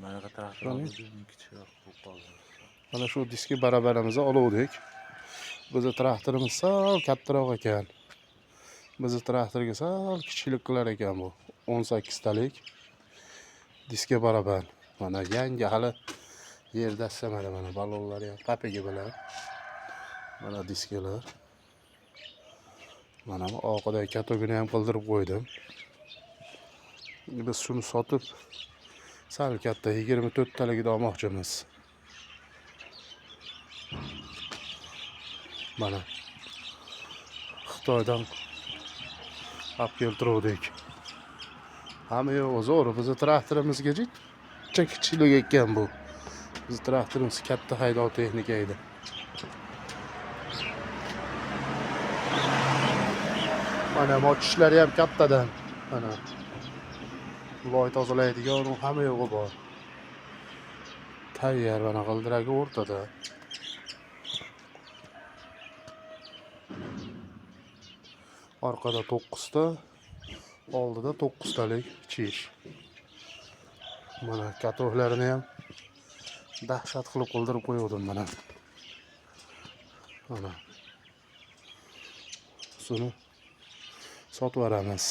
Manaqa traktor Mana. oldim, kichikroq bo'lib qoldi. Mana shu diski barabarimizni oluvdik. Bizni traktorimiz sal kattaroq ekan. Bizni traktorga sal kichiklik qilar ekan bu. 18 talik diska baraban. Mana yangi hali yerda islamadi, mana ballonlari ham papigi bilan. Mana diskalar. Mana bu oqidagi katogini ham qildirib qo'ydim. Biz shuni sotib sal katta 24 taligida olmoqchimiz. Mana Xitoydan olib keltiruvdik. Hamma yo'q, zo'r. Bizni traktorimizga jicha kichiklik ekan bu. Bizni traktorimiz katta haydov texnika edi. Mana mochishlari ham kattadan. Mana loy tozalaydigan hamma yo'g'i bor. Tayyor mana g'ildiragi o'rtada. Orqada 9 ta, oldida 9 talik chish. Mana katoklarini ham dahshat qilib qildirib qo'yuvdim mana. Mana. Shuni sotib yuboramiz.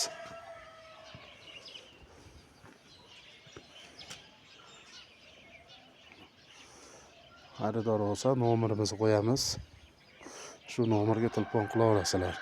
Xaridor bo'lsa nomerimizni qo'yamiz. Shu nomerga telefon qila olasizlar.